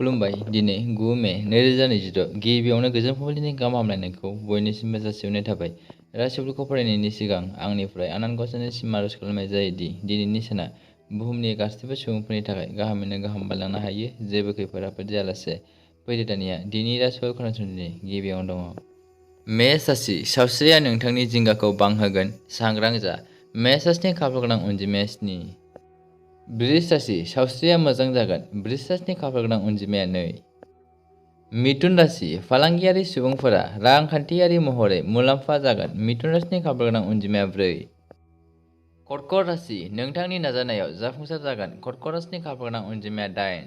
खुलुमबाय दिनै 9 मे 2026 गिबियावनो गोजोन फुंबिलिनि गाहाम हामलायनायखौ बयनिसिमबो जासिहरनाय थाबाय। राशिफोरखौ फरायनायनि सिगां आंनिफ्राय आनान गसाइनिसिम आरज खालामनाय जायोदि दिनैनि साना बुहुमनि गासैबो सुबुंफोरनि थाखाय गाहामैनो गाहाम बारलांनो हायो, जेबो खैफोद आफोद जायालासे। फैदो दानिया दिनैनि राशिफोर खोनासंनायनि गिबियावनो दङ। मेष राशि, सावस्रिया नोंथांनि जिंगाखौ बांहोगोन, सांग्रां जा। मेष राशिनि खाफालगोनां अनजिमाया 7। वृष राशि, सावस्रिया मोजां जागोन, वृष राशिनि खाफालगोनां अनजिमाया 2। मिथुन राशि, फालांगियारि सुबुंफोरा रांखान्थियारि महरै मुलाम्फा जागोन, मिथुन राशिनि खाफालगोनां अनजिमाया 4। कर्कट राशि, नोंथांनि नाजानायाव जाफुंसार जागोन, कर्कट राशिनि खाफालगोनां अनजिमाया 8।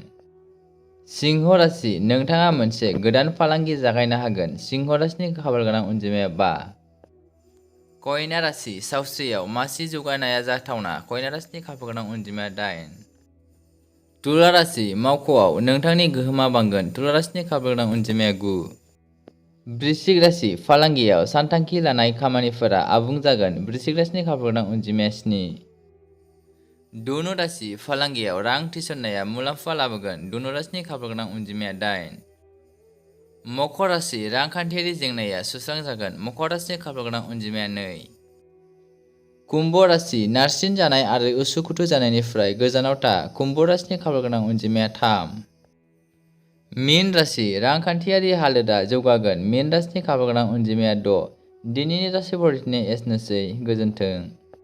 सिंह राशि, नोंथाङा मोनसे गोदान फालांगि जागायनो हागोन, सिंह राशिनि खाफालगोनां अनजिमाया 5। कन्या राशि, सावस्रियाव मासि जौगानाया जाथावना, कन्या राशिनि खाफालगोनां अनजिमाया 8। तुला राशि, मावख'आव नोंथांनि गोहोमा बांगोन, तुला राशिनि खाफालगोनां अनजिमाया 9। वृश्चिक राशि, फालांगियाव सानथांखि लानाय खामानिफोरा आबुं जागोन, वृश्चिक राशिनि खाफालगोनां अनजिमाया 7। धनु राशि, फालांगियाव रां थिसननाया मुलाम्फा लाबोगोन, धनु राशिनि खाफालगोनां अनजिमाया 8। मकर राशि, रांखान्थियारि जेंनाया सुस्रांजागोन, मकर राशिनि खाफालगोनां अनजिमाया 2। कुम्भ राशि, नारसिनजानाय आरो उसुखुथु जानायनिफ्राय गोजानाव था, कुम्भ राशिनि खाफालगोनां अनजिमाया 3। मीन राशि, रांखान्थियारि हालोदा जौगागोन, मीन राशिनि खाफालगोनां अनजिमाया 6। दिनैनि राशि फरायथिनाया एसेनोसै, गोजोन्थों।